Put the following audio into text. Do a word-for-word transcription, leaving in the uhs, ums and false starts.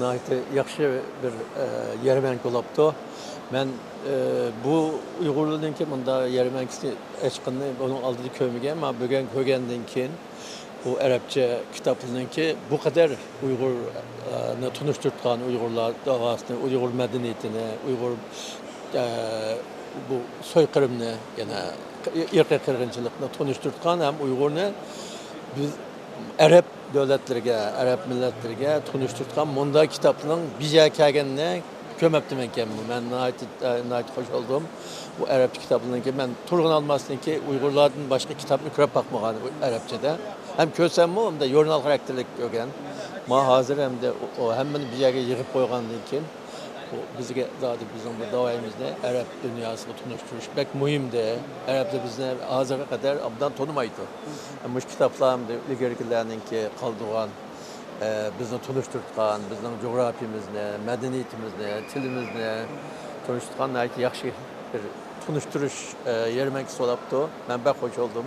ناھايىتى ياخشى بىر، ئە، يەرمەنكە بولاپتۇ. مەن، ئە، بۇ ئۇيغۇرلارنىڭكى مۇنداق يەرمەنكىسى ئاچقىنىنى بۇنىڭ ئالدىدا كۆرمىگەن. مانا بۈگۈن كۆرگەندىن كېيىن بۇ ئەرەبچە كىتابلارنىڭكى بۇ قەدەر ئۇيغۇرنى تونۇشتۇرتقان، ئۇيغۇرلار داۋاسىنى، ئۇيغۇر مەدەنىيىتىنى، ئۇيغۇر، ئە، بۇ سويقىرىمنى، يەنە ئىرقىي قىرغىنچىلىقنى تونۇشتۇرتقان ھەم ئۇيغۇرنى بىز ئەرەب دۆلەتلىرىگە، ئەرەب مىللەتلىرىگە تونۇشتۇرتقان مۇنداق كىتابنىڭ بىجا كەلگىنىنى كۆرمەپتىمەنكەن. مەن ناھايىتى، ناھايىتى خوش بولدۇم. بۇ ئەرەبچە كىتابلارنىڭكى، مەن تۇرغۇن ئالماسنىڭكى ئۇيغۇرلاردىن باشقا كىتابنى كۆرۈپ باقمىغان ئەرەبچىدە. ھەم كۆرسەممۇ، ئەمدى ژۇرنال خاراكتېرلىك كۆرگەن. ما ھازىر ئەمدى ئۇ، ئۇ ھەممىنى بىر يەرگە يىغىپ قويغاندىن كېيىن، بۇ بىزگە زادى بىزنىڭ بۇ داۋايىمىزنى ئەرەب دۇنياسىغا تونۇشتۇرۇش بەك مۇھىمدى. ئەرەبلەر بىزنى ھازىرغا قەدەر ئوبدان تونۇمايدۇ. مۇشۇ كىتابلار ئەمدى ئىلگىرىكىلەرنىڭكى قالدۇرغان، ئە، بىزنى تونۇشتۇرتقان، بىزنىڭ جۇغراپىيىمىزنى، مەدەنىيىتىمىزنى، تىلىمىزنى تونۇشتۇرغان ناھايىتى ياخشى بىر تونۇشتۇرۇش، ئە، يەرمەنكىسى بولاپتۇ. مەن بەك خوش بولدۇم.